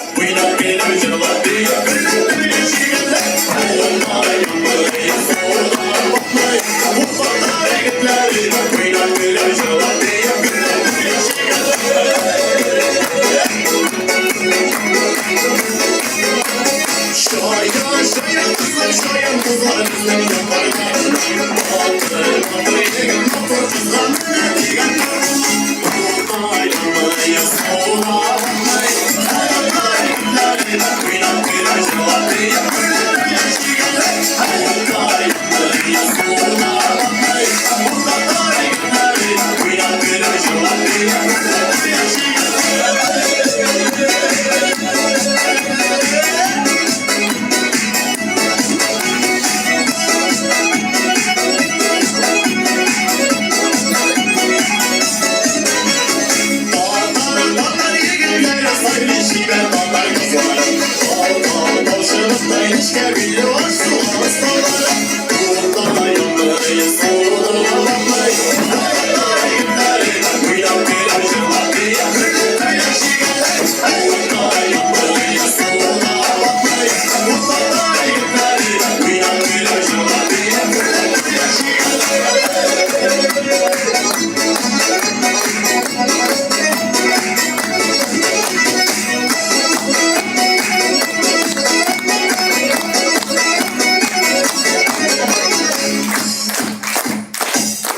Уйнап килеп җырлап биеп көлеп яшигәннәр. Авылда яңгыр суга батмый. Бу татар егетләре уйнап көлеп җырлап биеп көлеп яшигәннәр. Чая, чая кызлар, чая кызлар безнең якларда. Батыр, батыр егет, матур кызга менә дигән. Утта янмый, суга батмый. Татар егетләре уйнап көлеп җырлап биеп көлеп яшигәннәр. Утта янмый, суга батмый. Бу татар егетләре уйнап көлеп җырлап биеп көлеп яшигәннәр. Татар, татар егетләре сайлый чибәр татар кызлары. Тал, тал, чыбыктай нечкә билле аш-суга осталары. Утта янмый, суда батмый. Татар егетләре уйнап көлеп җырлап биеп көлеп яшигәннәр. Утта янмый, суда батмый. Бу татар егетләре уйнап көлеп җырлап биеп көлеп яшигәннәр.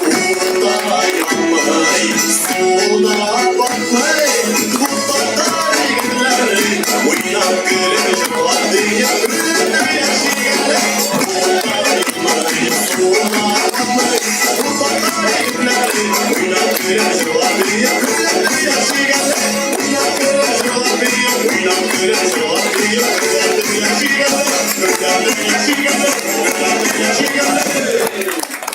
Утта янмый, суда батмый, бу татар егетләре уйнап көлеп җырлап биеп көлеп яшигәннәр. Утта янмый, суда батмый, бу татар егетләре уйнап көлеп җырлап биеп көлеп яшигәннәр. Уйнап көлеп җырлап биеп, уйнап көлеп җырлап биеп көлеп яшигәннәр.